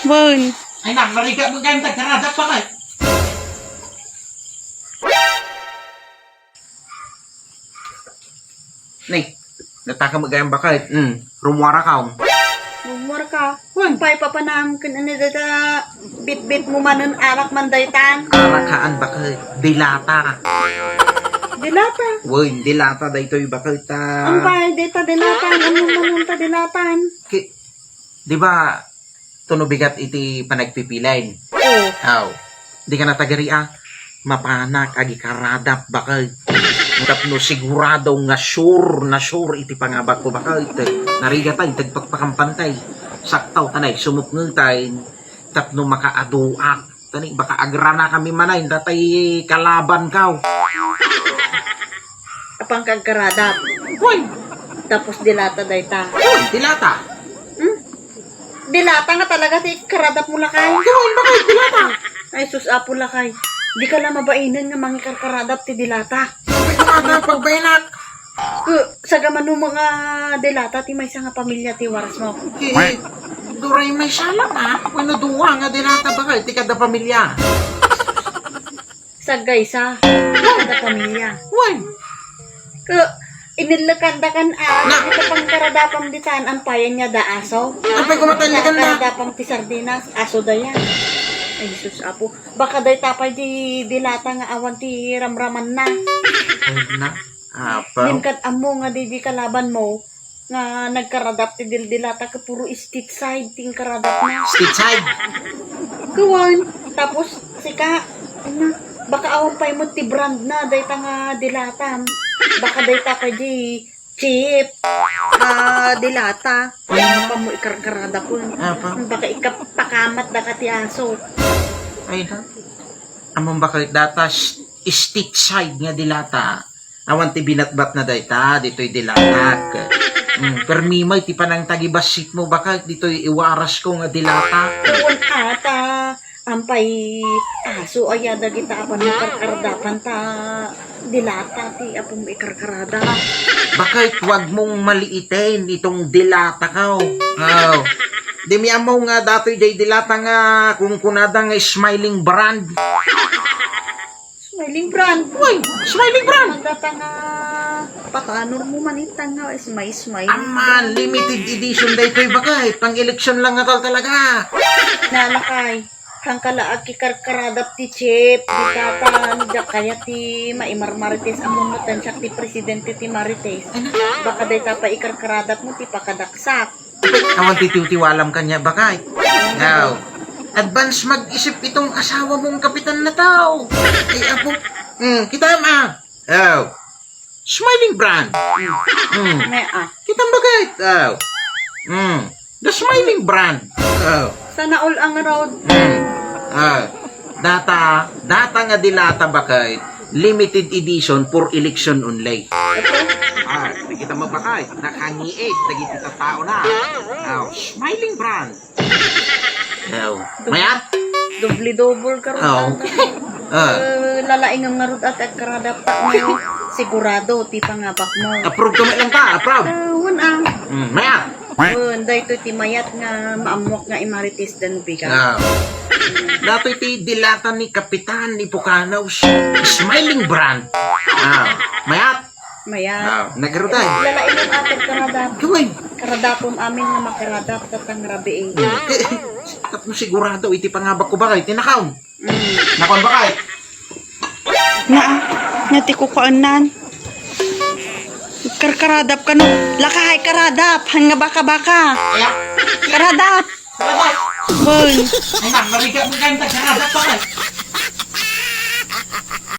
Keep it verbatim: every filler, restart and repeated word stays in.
Wen. Ay, na, narigat mo gayam, nagkaradap pa ka. Ni, nataka mo gayam bakit? Hmm, rumuara ka, oh. Rumuara ka? Wen. Pay papanam ken ano dada, bitbit mo manen arak man daytan. Arakaan bakit? Dilata. Dilata? Wen, dilata daytoy bakit, ah. Ampay, dayta dilatan. Ano man ta dilatan? Ki-, di ba, tuno bigat iti panagpipilaen. Oo. Aw, di ka natagari a, mapanak agikaradap bakit. Tapno sigurado nga sure na sure iti pangabakko bakit. Narigatay, tagpakpakampantay. Saktaw, tanay, sumupngetay. Tapno makaaduak. Tani, baka agrana kami manay, datay kalaban kaw. Apang kagkaradap. Hoy! Tapos dilata dayta. Hoy, dilata. Hmm? Dilata nga talaga ti karadap mo, lakay. Gawin ba kayo dilata? Ay, sus, apo, lakay. Di ka lang mabainen nga mangikarkaradap ti dilata. Pagbayanak, pagbayanak. Ku, sagamano mo nga dilata ti maysa nga pamilya ti waras mo. Ki, duray may salak, ah. Wenno dua nga dilata ba kayo ti kada pamilya? Saggaysa. Kada pamilya. Wen. Ku, inillekan da kan, ah, Na. Ito pang karadapam ditan, ampayan niya da aso. Apay, kumatan niya kan da. Karadapam ti sardinas, aso da yan. Ay, sus, apo. Baka dayta pay di dilata nga awan ti ramramanna. Ay, na. Apa? Dim kat ammo nga di, di kalaban mo, nga nagkaradap ti dildilata ket puro state side ti inkaradapna. State side? Kuwan. Tapos, sika, ano, baka awan pay mo ti brand na, dayta nga dilatam. Baka dayta pay di cheap. Ah, dilata. Ano pa mo ikarkaradap ko? Apa? Baka ikapakamat da ka ti aso. Ay, na. Among baka data s-, state side nga dilata. Awan ti binatbat na dayta, ditoy dilatak. Mm, permi may ti panangtagibassit mo, baka ditoy iwaras ko nga dilata. Awan ata, ampay aso aya dagita apan karkaradapan ta dilata ti apom ikarkarada. Bakit wag mong maliiten itong dilata ka, oh? Oh. Di mi ammo nga datoy jay dilata nga kung kunada nga smiling brand. Smiling brand. Uy, smiling brand. Ang data nga patanor mo man itang nga smile, smile. Ama, limited edition daytoy bakay. Pang eleksyon lang nga tal talaga. Nalakay. Hangkala agkikarkaradap ti chip, di tata, diak kaya ti maimarmarites, ammo mo tansiak ti presidente ti marites. Baka dayta pa ikarkaradap mo ti pakadaksak. Awan ti tiwtiwalam kanya, bakay. Aw. Advance mag-isip itong asawa mong kapitan na tao. Ay, apo. Hmm, kita ma. Aw. Smiling brand. Hmm. May ah. Kita bakit? Aw. Hmm. The smiling brand. Aw. Sana all ang road. Hmm. Aw. Data, data nga dilata bakit? Limited edition for election only. Ito? Ah, nakita mo ba kay? Nakangiit, dagiti tattao na. Aw, smiling brand. Aw, mayat? Doble-double ka ron. Aw. Ah. Eh, lalaingam nga rod at agkaradap ta mo. Sigurado, ti pangabak mo. Approve kami lang ta, approve. Ah, wan ah. Mm, mayat. Wan, daytoy ti mayat nga maammuak nga imarites dan bigat. Ah. Datoy ti dilata ni Kapitan Ipucanaw, smiling brand. Ah, mayat. Mayat. Ah, nagaruday. Lalaing ang ater karadap. Gawin. Karadapon amin nga makaradap, tatang rabi eh. Hmm. Tapno sigurado, iti pangabak ko bakay, tinakaw. Mm. Nakuan bakay? Na, na ti kukuanan. Karkaradap ka, no? Lakay, karadap. Han nga baka-baka. Ala. Karadap. Karadap. Bon. Ay, na, marigat mo kayo, karadap bakay.